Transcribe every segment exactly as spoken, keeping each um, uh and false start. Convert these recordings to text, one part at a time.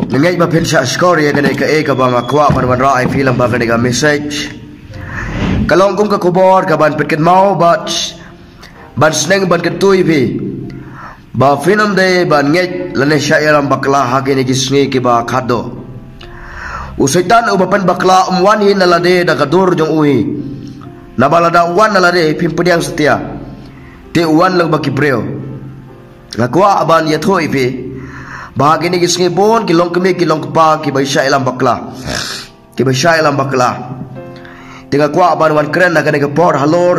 Nga ngeit ba phin shah shkor ïa kane kaei kaba nga kwah ban wanrah ïa phi lyngba kane ka message. Ka long kum ka khubor kaban pynkynmaw bad ban sneng ban kyntu ïa phi ba phin ym dei ban ngeit lane shah ïalam bakla ha kine ki sngi kiba khatduh. U Soitan uba pynbakla um wan hi na lade da ka dur jong u hi. Naba lada u wan na lade phim pdiang satia, te u wan lyngba ki briew. Nga kwah ban ïathuh ïa phi ba ha kine ki sngi bun ki longkmie ki longkpa kiba shah ïalam bakla, kiba shah ïalam bakla. Te nga kwah ban wan kren ha kane ka por halor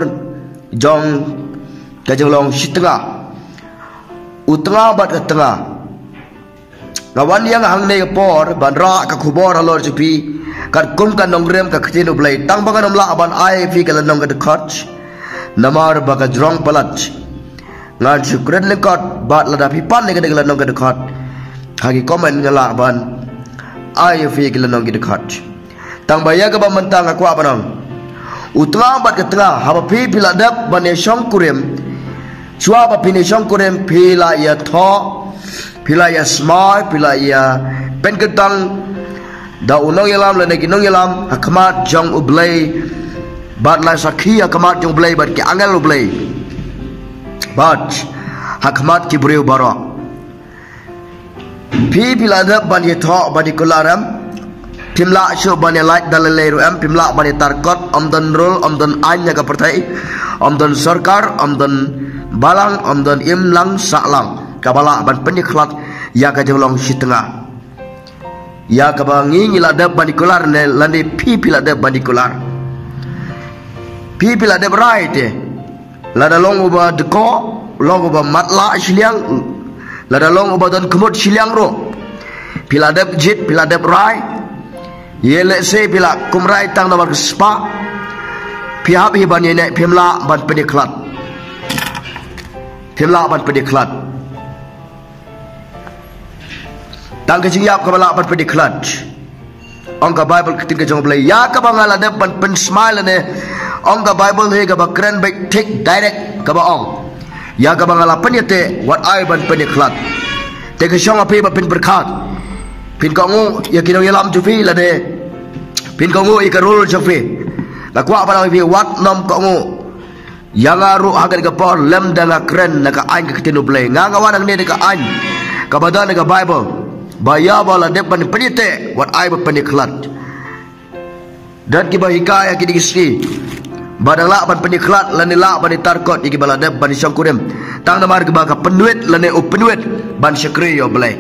jong ka jinglong shi tnga, u tnga bad ka tnga. Nga wan ïa nga hangne ka por ban rah ka khubor halor jong phi katkum ka nongrim ka ktien U Blei. Tang ba ngan ym lah ban ai ïa phi ka lynnong ka dkhot, namar ba ka jrong palat. Ngan shu kren lyngkot bad lada phi pan ïa kane ka lynnong ka dkhot, ha ki comment nga lah ban ai ïa phi ka lynnong ka dkhot. Tang ba ïa kaba mynta nga kwah ban ong, u tnga bad ka tnga, haba phi phi la dep ban ïa shongkurim, shuwa ba phin ïa shongkurim phi la ïa thoh, phi la ïa smai, phi la ïa pynkyntang da u nongïalam lane ki nongïalam ha khmat jong U Blei bad la sakhi ha khmat jong U Blei bad ki angel U Blei bad ha khmat ki briew baroh. Phi phi la dep ban ïathoh ban ïa kular em? Phim lah shuh ban ïa lait da lei lei ruh em? Phim lah ban ïa tarkot? Ym don rul, ym don aiñ ha ka pyrthei, ym don sorkar, ym don balang, ym don imlang sahlang kaba lah ban pynïakhlad ïa ka jinglong shi tnga. Ïa kaba ngi ngi la dep ban ïa kular ne lane phi phi la dep ban ïa kular? Phi phi la dep rai te. Lada long uba dkoh, long uba matlah shiliang, lada long uba don khmut shiliang ruh, phi la dep jied, phi la dep rai. Ïa lehse phi la kum rai tang namar ka spah, phi hap hi ban ïaineh, phim lah ban pynïakhlad. Phim lah ban pynïakhlad. Tang ka jingïap kaba lah ban pynïakhlad. Ong ka Baibl, ka ktien ka jong U Blei, ïa kaba nga la dep ban pynsmai lane, ong ka Baibl hi kaba kren beit thik direct kaba ong, ïa kaba nga la pynïateh, wat ai ban pynïakhlad. Te ka shong ha phi ba phin pyrkhat, phin kohnguh ïa ki nongïalam jong phi lane phin kohnguh ïa ka rul jong phi. Nga kwah ban ong ïa phi, wat nym kohnguh. Ïa nga ruh ha kane ka por lymda nga kren na ka aiñ ka ktien U Blei, nga nga wan hangne da ka aiñ kaba don na ka Baibl, ba ïa ba la dep ban pynïateh, wat ai ban pynïakhlad. Don kiba hikai ha kine ki sngi ba dang lah ban pynïakhlad lane lah ban ïatarkot ïa kiba la dep ban ïashongkurim, tang namar kiba ka pynwit lane u pynwit ban shakri ïa U Blei.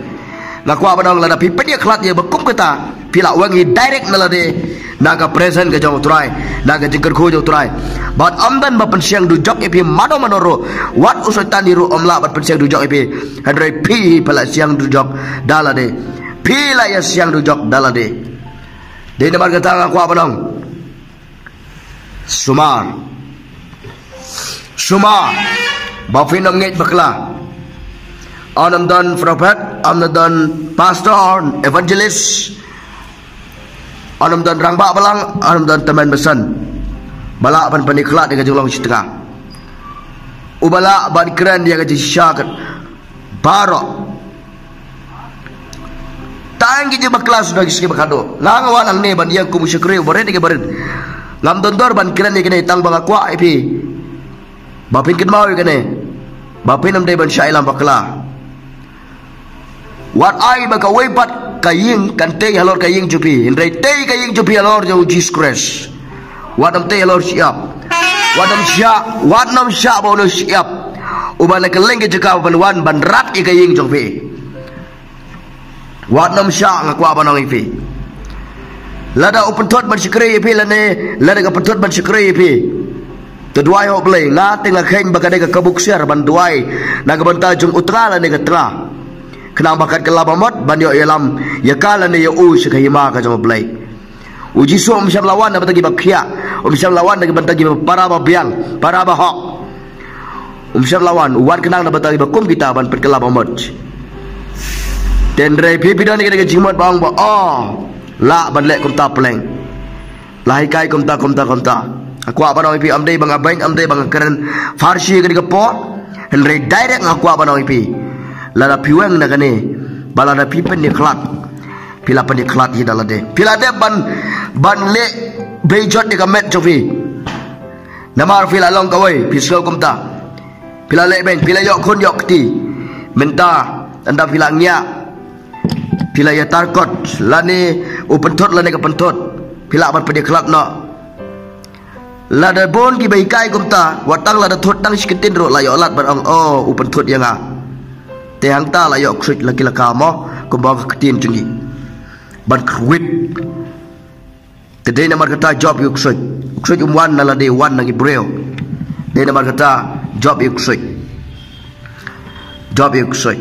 Nga kwah ban ong, lada phi pynïakhlad ïa ba kum kata, phi la weng hi direct na lade na ka presence ka jong U Trai, na ka jingkyrkhu jong U Trai. Bad ym don ba pynshong dujok ïa phi mano mano ruh, wat u Soitan hi ruh ym lah ban pynshong dujok ïa phi. Hynrei phi hi phi la shong dujok da lade. Phi la ïa shong dujok da lade. Dei namar kata nga kwah ban ong, sumar. Sumar ba phin ym ngeit bakla. Ym don prophet, ym don pastor, evangelist, ym don rangbah balang, ym don tymmen basan ba lah ban pynïakhlad ïa ka jinglong shi tnga, uba lah ban kren ïa ka jingshisha kat baroh. Tang ki jingbakla suda ki sngi ba khatduh. Nga nga wan hangne ban ïeng kum u shakri uba rit ïa kiba rit. Ngam don dor ban kren ïa kane, tang ba nga kwah ïa phi ba phin kynmaw ïa kane, ba phin ym dei ban shah ïalam bakla. Wat ai ba kawei pat ka ïing kan tei halor ka ïing jong phi, hynrei tei ka ïing jong phi halor jong u Jisu Khrist. Wat nym tei halor shyiap. Wat nym shah, wat nym shah ba u nongshyiap uba na kylleng ka jaka ban wan ban rat ïa ka ïing jong phi. Wat nym shah, nga kwah ban ong ïa phi. Lada u pynthut ban shakri ïa phi lane lada ka pynthut ban shakri ïa phi, to duwai ha U Blei. Nga te nga kheiñ ba ka dei ka kabu ksiar ban duwai na ka bynta jong u tnga lane ka tnga, khnang ba kat ka laba mut ban ïoh ïalam ïa ka lane ïa u sha ka hima ka jong U Blei. U Jisu um shym la wan na bynta kiba khiah, um shym la wan na bynta kiba para ba biang, para ba hok. Um shym la wan, u wan khnang na bynta kiba kum kita ban pynkylla ba mut. Te hynrei phi phi don ïa ka jingmut ba ong ba, oh, lah ban leh kumta pleng, lah hikai kumta kumta kumta. Nga kwah ban ong ïa phi, ym dei ba nga beiñ, ym dei ba nga kren pharshi ïa ka dei ka por. Hynrei direct nga kwah ban ong ïa phi, lada phi weng na kane, ba lada phi pynïakhlad, Phi la pynïakhlad hi da lade. Phi la dep ban, ban leh beiñ jot ïa ka met jong phi. Namar phi la long kawei, phi sngew kumta. Phi la leh beiñ, phi la ïoh khun ïoh kti. Mynta, ynda phi la ngiah. Phi la ïatar kot, lane u pynthut lane ka pynthut. Phi la ban pynïakhlad noh. Lada bun kiba hikai kumta, wat tang lada thut tang shi kyntien ruh la ïoh lad ban ong, oh, u pynthut ïa nga. Te hangta la ïoh ksuid la ki la ka mo, kumba ka ktien jong ngi. Ban kyrwit. Te dei namar kata jop ïa u ksuid. U ksuid um wan na lade, wan na ngi briew. Dei namar kata jop ïa u ksuid. Jop ïa u ksuid.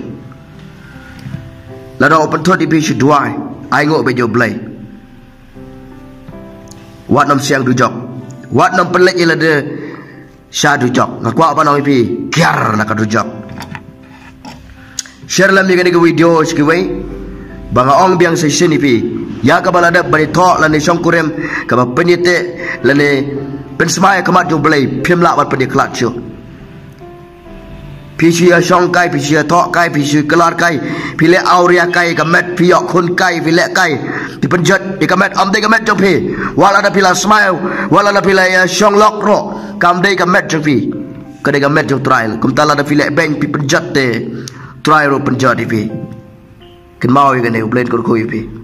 Lada u pynthut ïa phi shu duwai, ai nguh bad ïa U Blei. Wat nym siang dujok. Wat nym pynleit ïa lade sha dujok. Nga kwah ban ong ïa phi, kiar na ka dujok. Share lem ïa kane ka video sha kiwei. Ba nga ong biang sa shisien ïa phi. Ïa kaba la dep ban ïathoh lane shongkurim, kaba pynïateh lane pynsmai ha khmat jong U Blei, phim lah ban pynïakhlad shuh. Phi shu ïashong kai, phi shu ïathoh kai, phi shu ïakylar kai, phi leh awria kai, ka met phi ïoh khun kai, phi leh kai. Phi pynjot ïa ka met, ym dei ka met jong phi. Wat lada phi la smai, wat lada phi la ïashong lok ruh, kam dei ka met jong phi. Ka dei ka met jong U Trai. Kumta lada phi leh beiñ phi pynjot te, U Trai ruh pynjot ïa phi. Kynmaw ïa kane, U Blei un kyrkhu ïa phi.